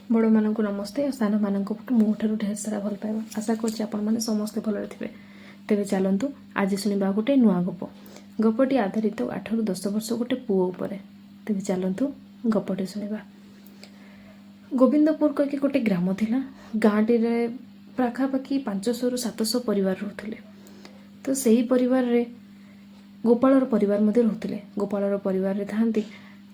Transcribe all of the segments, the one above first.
ବଡ଼ମାନଙ୍କୁ ନମସ୍ତେ ଆଉ ସାନମାନଙ୍କୁ ମୋ ଠାରୁ ଢେର ସାରା ଭଲ ପାଇବା। ଆଶା କରୁଛି ଆପଣମାନେ ସମସ୍ତେ ଭଲରେ ଥିବେ। ତେବେ ଚାଲନ୍ତୁ, ଆଜି ଶୁଣିବା ଗୋଟେ ନୂଆ ଗପ। ଗପଟି ଆଧାରିତ 8ରୁ 10 ବର୍ଷ ଗୋଟେ ପୁଅ ଉପରେ। ତେବେ ଚାଲନ୍ତୁ, ଗପଟି ଶୁଣିବା। ଗୋବିନ୍ଦପୁର କହିକି ଗୋଟେ ଗ୍ରାମ ଥିଲା। ଗାଁଟିରେ ପାଖାପାଖି 500ରୁ 700 ପରିବାର ରହୁଥିଲେ। ତ ସେଇ ପରିବାରରେ ଗୋପାଳର ପରିବାର ମଧ୍ୟ ରହୁଥିଲେ। ଗୋପାଳର ପରିବାରରେ ଥାନ୍ତି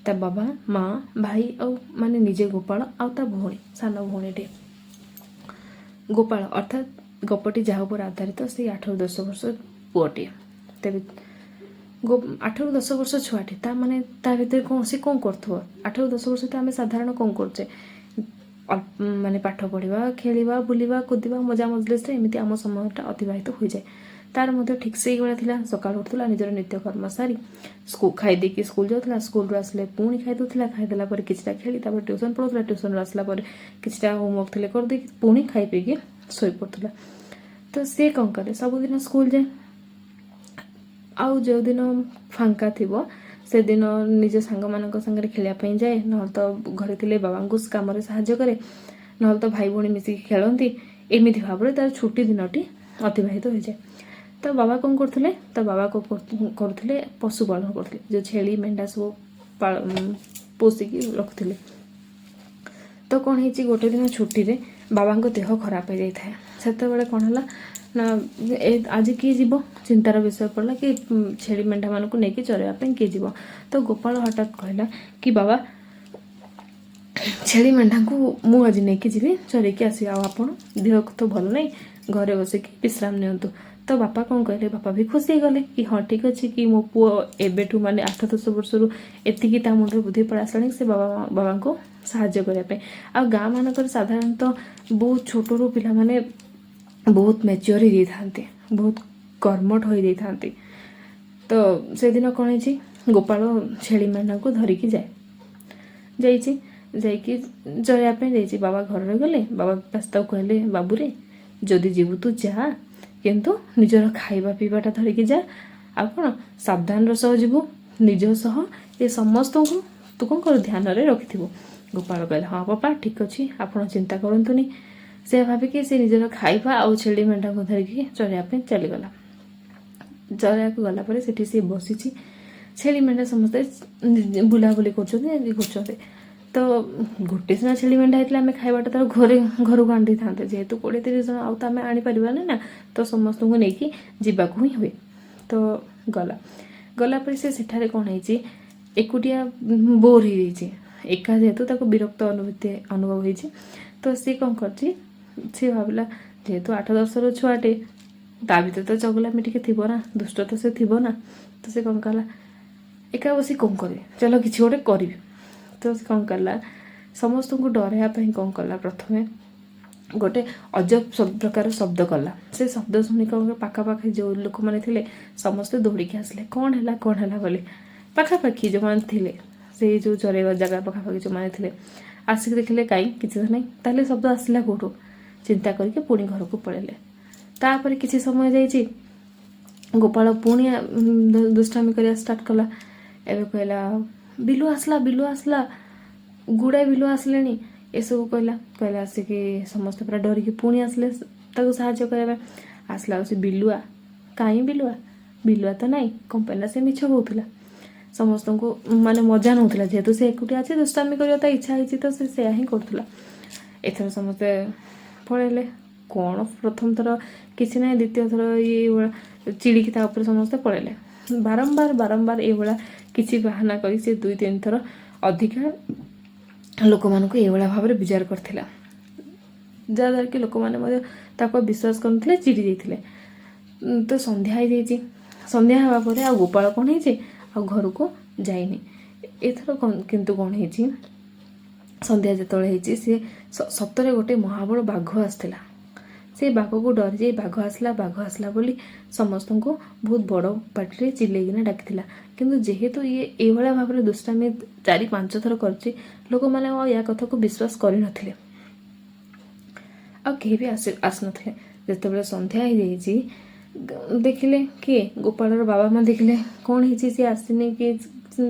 ତା ବାବା, ମା, ଭାଇ ଆଉ ମାନେ ନିଜେ ଗୋପାଳ ଆଉ ତା ଭଉଣୀ, ସାନ ଭଉଣୀଟିଏ। ଗୋପାଳ ଅର୍ଥାତ୍ ଗପଟି ଯାହା ଉପରେ ଆଧାରିତ, ସେଇ 8ରୁ 10 ବର୍ଷ ପୁଅଟିଏ। ତେବେ 8ରୁ 10 ବର୍ଷ ଛୁଆଟି, ତା ମାନେ ତା ଭିତରେ କ'ଣ, ସେ କ'ଣ କରୁଥିବ? 8ରୁ 10 ବର୍ଷ ତ ଆମେ ସାଧାରଣ କ'ଣ କରୁଛେ? ମାନେ ପାଠ ପଢ଼ିବା, ଖେଳିବା, ବୁଲିବା, କୁଦିବା, ମଜା ମଜଲିସରେ ଏମିତି ଆମ ସମୟଟା ଅତିବାହିତ ହୋଇଯାଏ। ତାର ମଧ୍ୟ ଠିକ୍ ସେଇଭଳିଆ ଥିଲା। ସକାଳୁ ଉଠୁଥିଲା, ନିଜର ନିତ୍ୟକର୍ମ ସାରି ସ୍କୁଲ ଖାଇ ଦେଇକି ସ୍କୁଲ ଯାଉଥିଲା। ସ୍କୁଲରୁ ଆସିଲେ ପୁଣି ଖାଇ ଦେଉଥିଲା। ଖାଇଦେଲା ପରେ କିଛିଟା ଖେଳି ତାପରେ ଟ୍ୟୁସନ୍ ପଢ଼ୁଥିଲା। ଟ୍ୟୁସନ୍ରୁ ଆସିଲା ପରେ କିଛିଟା ହୋମୱାର୍କ ଥିଲେ କରିଦେଇକି ପୁଣି ଖାଇ ପିଇକି ଶୋଇପଡ଼ୁଥିଲା। ତ ସିଏ କ'ଣ କରେ? ସବୁଦିନ ସ୍କୁଲ ଯାଏ ଆଉ ଯେଉଁଦିନ ଫାଙ୍କା ଥିବ, ସେଦିନ ନିଜ ସାଙ୍ଗମାନଙ୍କ ସାଙ୍ଗରେ ଖେଳିବା ପାଇଁ ଯାଏ, ନହେଲେ ତ ଘରେ ଥିଲେ ବାବାଙ୍କୁ କାମରେ ସାହାଯ୍ୟ କରେ, ନହେଲେ ତ ଭାଇ ଭଉଣୀ ମିଶିକି ଖେଳନ୍ତି। ଏମିତି ଭାବରେ ତାର ଛୁଟି ଦିନଟି ଅତିବାହିତ ହୋଇଯାଏ। ତ ବାବା କ'ଣ କରୁଥିଲେ? ତ ବାବା କ'ଣ କରୁଥିଲେ? ପଶୁପାଳନ କରୁଥିଲେ। ଯେଉଁ ଛେଳି, ମେଣ୍ଢା ସବୁ ପୋଷିକି ରଖୁଥିଲେ। ତ କ'ଣ ହେଇଛି? ଗୋଟେ ଦିନ ଛୁଟିରେ ବାବାଙ୍କ ଦେହ ଖରାପ ହେଇଯାଇଥାଏ। ସେତେବେଳେ କ'ଣ ହେଲା ନା, ଏ ଆଜି କିଏ ଯିବ? ଚିନ୍ତାର ବିଷୟ ପଡ଼ିଲା କି ଛେଳି ମେଣ୍ଢାମାନଙ୍କୁ ନେଇକି ଚରାଇବା ପାଇଁ କିଏ ଯିବ? ତ ଗୋପାଳ ହଠାତ୍ କହିଲା କି, ବାବା, ଛେଳି ମେଣ୍ଢାଙ୍କୁ ମୁଁ ଆଜି ନେଇକି ଯିବି, ଚରେଇକି ଆସିବି, ଆଉ ଆପଣ ଦେହ ତ ଭଲ ନାହିଁ, ଘରେ ବସିକି ବିଶ୍ରାମ ନିଅନ୍ତୁ। ତ ବାପା କ'ଣ କହିଲେ? ବାପା ବି ଖୁସି ହେଇଗଲେ କି ହଁ, ଠିକ୍ ଅଛି କି ମୋ ପୁଅ ଏବେଠୁ ମାନେ 8-10 ବର୍ଷରୁ ଏତିକି ତା ମୁଣ୍ଡରେ ବୁଦ୍ଧି ପଳେଇ ଆସିଲାଣି ସେ ବାବାଙ୍କୁ ସାହାଯ୍ୟ କରିବା ପାଇଁ। ଆଉ ଗାଁ ମାନଙ୍କରେ ସାଧାରଣତଃ ବହୁତ ଛୋଟରୁ ପିଲାମାନେ ବହୁତ ମ୍ୟାଚିଓର ହେଇଯାଇଥାନ୍ତି, ବହୁତ କର୍ମଠ ହୋଇଯାଇଥାନ୍ତି। ତ ସେଦିନ କ'ଣ ହେଇଛି? ଗୋପାଳ ଛେଳି ମେଣ୍ଢାଙ୍କୁ ଧରିକି ଯାଇଛି, ଯାଇକି ଚରାଇବା ପାଇଁ ଯାଇଛି। ବାବା ଘରେ ଗଲେ। ବାବା ବାସ୍ ତାକୁ କହିଲେ, ବାବୁରେ, ଯଦି ଯିବୁ ତୁ ଯା, କିନ୍ତୁ ନିଜର ଖାଇବା ପିଇବାଟା ଧରିକି ଯା। ଆଉ କ'ଣ, ସାବଧାନର ସହ ଯିବୁ। ନିଜ ସହ ଏ ସମସ୍ତଙ୍କୁ ତୁ କ'ଣ କର, ଧ୍ୟାନରେ ରଖିଥିବୁ। ଗୋପାଳ କହିଲେ, ହଁ ବାପା, ଠିକ୍ ଅଛି, ଆପଣ ଚିନ୍ତା କରନ୍ତୁନି। ସେ ଭାବିକି ସେ ନିଜର ଖାଇବା ଆଉ ଛେଳି ମେଣ୍ଢାକୁ ଧରିକି ଚରାଇବା ପାଇଁ ଚାଲିଗଲା। ଚରାଇବାକୁ ଗଲା ପରେ ସେଠି ସିଏ ବସିଛି। ଛେଳି ମେଣ୍ଢା ସମସ୍ତେ ବୁଲାବୁଲି କରୁଛନ୍ତି, ଏମିତି କରୁଛନ୍ତି। ତ ଗୋଟେ ସିନା ଛେଳି ମେଣ୍ଢା ହେଇଥିଲେ ଆମେ ଖାଇବାଟା ତାର ଘରକୁ ଆଣିଦେଇଥାନ୍ତେ। ଯେହେତୁ 20-30 ଜଣ, ଆଉ ତ ଆମେ ଆଣିପାରିବାନି ନା, ତ ସମସ୍ତଙ୍କୁ ନେଇକି ଯିବାକୁ ହିଁ ହୁଏ। ତ ଗଲା। ଗଲା ପରେ ସେ ସେଠାରେ କ'ଣ ହେଇଛି? ଏକୁଟିଆ ବୋର୍ ହେଇଯାଇଛି। ଏକା ଯେହେତୁ ତାକୁ ବିରକ୍ତ ଅନୁଭୂତି ଅନୁଭବ ହେଇଛି। ତ ସିଏ କ'ଣ କରିଛି? ସିଏ ଭାବିଲା, ଯେହେତୁ 8-10ର ଛୁଆଟେ, ତା ଭିତରେ ତ ଚଗଲାମି ଟିକେ ଥିବ ନା, ଦୁଷ୍ଟ ତ ସେ ଥିବ ନା। ତ ସେ କ'ଣ କଲା? ଏକା ବସି କ'ଣ କରିବି, ଚାଲ କିଛି ଗୋଟେ କରିବି। ତ ସେ କ'ଣ କଲା? ସମସ୍ତଙ୍କୁ ଡରାଇବା ପାଇଁ କ'ଣ କଲା? ପ୍ରଥମେ ଗୋଟେ ଅଜବ ସବୁ ପ୍ରକାର ଶବ୍ଦ କଲା। ସେ ଶବ୍ଦ ଶୁଣି କ'ଣ ପାଖାପାଖି ଯେଉଁ ଲୋକମାନେ ଥିଲେ, ସମସ୍ତେ ଦୌଡ଼ିକି ଆସିଲେ, କ'ଣ ହେଲା, କ'ଣ ହେଲା ବୋଲି। ପାଖାପାଖି ଯେଉଁମାନେ ଥିଲେ, ସେଇ ଯେଉଁ ଚରେଇବା ଜାଗା ପାଖାପାଖି ଯେଉଁମାନେ ଥିଲେ, ଆସିକି ଦେଖିଲେ, କାହିଁ କିଛି ତ ନାହିଁ, ତାହେଲେ ଶବ୍ଦ ଆସିଲା କେଉଁଠୁ? ଚିନ୍ତା କରିକି ପୁଣି ଘରକୁ ପଳେଇଲେ। ତାପରେ କିଛି ସମୟ ଯାଇଛି, ଗୋପାଳ ପୁଣି ଦୁଷ୍ଟାମି କରିବା ଷ୍ଟାର୍ଟ କଲା। ଏବେ କହିଲା, ବିଲୁଆ ଆସିଲା, ବିଲୁଆ ଆସିଲା, ଗୁଡ଼ାଏ ବିଲୁଆ ଆସିଲେଣି, ଏସବୁ କହିଲା। କହିଲା ଆସିକି ସମସ୍ତେ ପୁରା ଡରିକି ପୁଣି ଆସିଲେ ତାକୁ ସାହାଯ୍ୟ କରିବା ପାଇଁ। ଆସିଲା ଆଉ ସେ ବିଲୁଆ କାହିଁ? ବିଲୁଆ, ବିଲୁଆ ତ ନାହିଁ। କ'ଣ ପାଇଁ ନା ସେ ମିଛ କହୁଥିଲା, ସମସ୍ତଙ୍କୁ ମାନେ ମଜା ନେଉଥିଲା। ଯେହେତୁ ସେ ଏକୁଟିଆ ଅଛି, ଦୁଷ୍ଟାମି କରିବା ତା ଇଚ୍ଛା ହେଇଛି, ତ ସେ ସେୟା ହିଁ କରୁଥିଲା। ଏଥର ସମସ୍ତେ ପଳେଇଲେ। କ'ଣ, ପ୍ରଥମ ଥର କିଛି ନାହିଁ, ଦ୍ୱିତୀୟ ଥର ଇଏ ଚିଡ଼ିକି ତା ଉପରେ ସମସ୍ତେ ପଳେଇଲେ। ବାରମ୍ବାର ବାରମ୍ବାର ଏଇଭଳିଆ କିଛି ବାହାନା କରି ସେ ଦୁଇ ତିନି ଥର ଅଧିକା ଲୋକମାନଙ୍କୁ ଏଇଭଳିଆ ଭାବରେ ବିଜାର କରିଥିଲା, ଯାହାଦ୍ୱାରା କି ଲୋକମାନେ ମଧ୍ୟ ତାକୁ ଆଉ ବିଶ୍ୱାସ କରୁନଥିଲେ, ଚିଡ଼ି ଯାଇଥିଲେ। ତ ସନ୍ଧ୍ୟା ହେଇଯାଇଛି। ସନ୍ଧ୍ୟା ହେବା ପରେ ଆଉ ଗୋପାଳ କ'ଣ ହେଇଛି? ଆଉ ଘରକୁ ଯାଇନି ଏଥର। କିନ୍ତୁ କ'ଣ ହେଇଛି? ସନ୍ଧ୍ୟା ଯେତେବେଳେ ହେଇଛି, ସିଏ ସତରେ ଗୋଟେ ମହାବଳ ବାଘ ଆସିଥିଲା। ସେ ବାଘକୁ ଡରିଯାଇ ବାଘ ଆସିଲା, ବାଘ ଆସିଲା ବୋଲି ସମସ୍ତଙ୍କୁ ବହୁତ ବଡ଼ ପାଟିରେ ଚିଲେଇକିନା ଡାକିଥିଲା। କିନ୍ତୁ ଯେହେତୁ ଇଏ ଏଇଭଳିଆ ଭାବରେ ଦୁଷ୍ଟାମି ଚାରି ପାଞ୍ଚ ଥର କରିଛି, ଲୋକମାନେ ଆଉ ୟା କଥାକୁ ବିଶ୍ୱାସ କରିନଥିଲେ, ଆଉ କେହି ବି ଆସିନଥିଲେ। ଯେତେବେଳେ ସନ୍ଧ୍ୟା ହେଇଯାଇଛି, ଦେଖିଲେ କିଏ? ଗୋପାଳର ବାବା ମା ଦେଖିଲେ, କ'ଣ ହେଇଛି, ସିଏ ଆସିନି କି,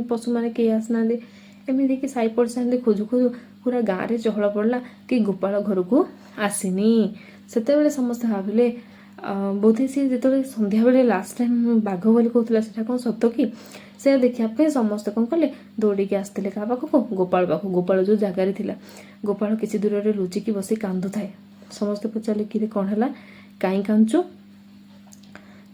ପଶୁମାନେ କେହି ଆସିନାହାନ୍ତି। ଏମିତି କି ସାହି ପଡ଼ିଶା ଏମିତି ଖୋଜୁ ଖୋଜୁ ପୁରା ଗାଁରେ ଚହଳ ପଡ଼ିଲା କି ଗୋପାଳ ଘରକୁ ଆସିନି। ସେତେବେଳେ ସମସ୍ତେ ଭାବିଲେ, ବୋଧେ ସିଏ ଯେତେବେଳେ ସନ୍ଧ୍ୟାବେଳେ ଲାଷ୍ଟ ଟାଇମ୍ ବାଘ ବୋଲି କହୁଥିଲା, ସେଟା କ'ଣ ସତ କି? ସେୟା ଦେଖିବା ପାଇଁ ସମସ୍ତେ କ'ଣ କଲେ? ଦୌଡ଼ିକି ଆସିଥିଲେ। କାହା ପାଖକୁ? ଗୋପାଳ ପାଖକୁ। ଗୋପାଳ ଯେଉଁ ଜାଗାରେ ଥିଲା, ଗୋପାଳ କିଛି ଦୂରରେ ଲୁଚିକି ବସି କାନ୍ଦୁଥାଏ। ସମସ୍ତେ ପଚାରିଲେ, କିରେ, କ'ଣ ହେଲା? କାହିଁ କାନ୍ଦୁଛୁ?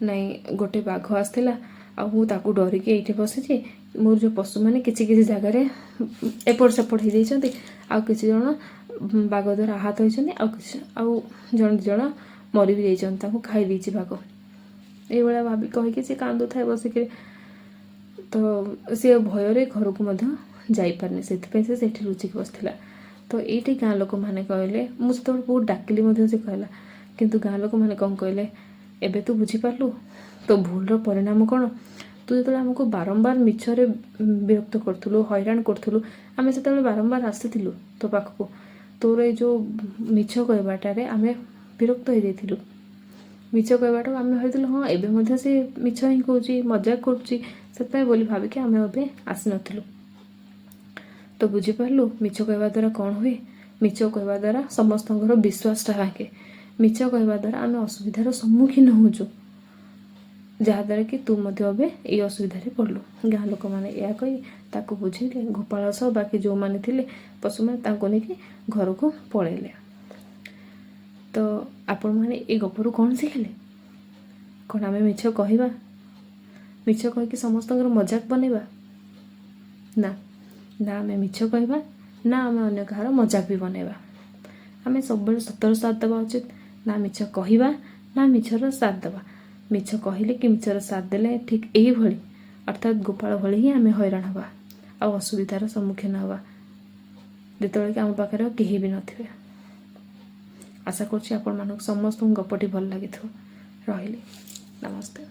ନାଇଁ, ଗୋଟେ ବାଘ ଆସିଥିଲା ଆଉ ମୁଁ ତାକୁ ଡରିକି ଏଇଠି ବସିଛି। ମୋର ଯେଉଁ ପଶୁମାନେ କିଛି କିଛି ଜାଗାରେ ଏପଟ ସେପଟ ହେଇଯାଇଛନ୍ତି, ଆଉ କିଛି ଜଣ ବାଘ ଦ୍ୱାରା ଆହତ ହେଇଛନ୍ତି, ଆଉ କିଛି ଆଉ ଜଣେ ଦୁଇ ଜଣ ମରି ବି ଯାଇଛନ୍ତି, ତାଙ୍କୁ ଖାଇ ଦେଇଛି ବାଘ। ଏଇଭଳିଆ ଭାବି କହିକି ସେ କାନ୍ଦୁଥାଏ ବସିକିରି। ତ ସିଏ ଭୟରେ ଘରକୁ ମଧ୍ୟ ଯାଇପାରିନି, ସେଥିପାଇଁ ସେ ସେଇଠି ଲୁଚିକି ବସିଥିଲା। ତ ଏଇଠି ଗାଁ ଲୋକମାନେ କହିଲେ, ମୁଁ ସେତେବେଳେ ବହୁତ ଡାକିଲି ମଧ୍ୟ, ସେ କହିଲା। କିନ୍ତୁ ଗାଁ ଲୋକମାନେ କ'ଣ କହିଲେ? ଏବେ ତୁ ବୁଝିପାରିଲୁ ତୋ ଭୁଲର ପରିଣାମ କ'ଣ? ତୁ ଯେତେବେଳେ ଆମକୁ ବାରମ୍ବାର ମିଛରେ ବିରକ୍ତ କରୁଥିଲୁ, ହଇରାଣ କରୁଥିଲୁ, ଆମେ ସେତେବେଳେ ବାରମ୍ବାର ଆସିଥିଲୁ ତୋ ପାଖକୁ। ତୋର ଏଇ ଯେଉଁ ମିଛ କହିବାଟାରେ ଆମେ ବିରକ୍ତ ହେଇଯାଇଥିଲୁ। ମିଛ କହିବାଟାକୁ ଆମେ ଭାବିଥିଲୁ, ହଁ, ଏବେ ମଧ୍ୟ ସେ ମିଛ ହିଁ କହୁଛି, ମଜାକ କରୁଛି, ସେଥିପାଇଁ ବୋଲି ଭାବିକି ଆମେ ଏବେ ଆସିନଥିଲୁ। ତ ବୁଝିପାରିଲୁ ମିଛ କହିବା ଦ୍ୱାରା କ'ଣ ହୁଏ? ମିଛ କହିବା ଦ୍ୱାରା ସମସ୍ତଙ୍କର ବିଶ୍ୱାସଟା ଭାଙ୍ଗେ। ମିଛ କହିବା ଦ୍ୱାରା ଆମେ ଅସୁବିଧାର ସମ୍ମୁଖୀନ ହେଉଛୁ, ଯାହାଦ୍ୱାରା କି ତୁ ମଧ୍ୟ ଏବେ ଏଇ ଅସୁବିଧାରେ ପଡ଼ିଲୁ। ଗାଁ ଲୋକମାନେ ଏହା କହି ତାକୁ ବୁଝେଇଲେ। ଗୋପାଳ ସହ ବାକି ଯେଉଁମାନେ ଥିଲେ ପଶୁମାନେ, ତାଙ୍କୁ ନେଇକି ଘରକୁ ପଳେଇଲେ। ତ ଆପଣମାନେ ଏଇ ଗପରୁ କ'ଣ ଶିଖିଲେ? କ'ଣ ଆମେ ମିଛ କହିବା? ମିଛ କହିକି ସମସ୍ତଙ୍କର ମଜାକ ବନେଇବା? ନା ନା, ଆମେ ମିଛ କହିବା ନା ଆମେ ଅନ୍ୟ କାହାର ମଜାକ ବି ବନେଇବା। ଆମେ ସବୁବେଳେ ସତର ସାଥ ଦେବା ଉଚିତ। ନା ମିଛ କହିବା, ନା ମିଛର ସାଥ ଦେବା। ମିଛ କହିଲେ କି ମିଛର ସାଥ ଦେଲେ ଠିକ୍ ଏଇଭଳି, ଅର୍ଥାତ୍ ଗୋପାଳ ଭଳି ହିଁ ଆମେ ହଇରାଣ ହେବା ଆଉ ଅସୁବିଧାର ସମ୍ମୁଖୀନ ହେବା, ଯେତେବେଳେ କି ଆମ ପାଖରେ ଆଉ କେହି ବି ନଥିବେ। ଆଶା କରୁଛି ଆପଣମାନଙ୍କୁ ସମସ୍ତଙ୍କୁ ଗପଟି ଭଲ ଲାଗିଥିବ। ରହିଲି, ନମସ୍ତେ।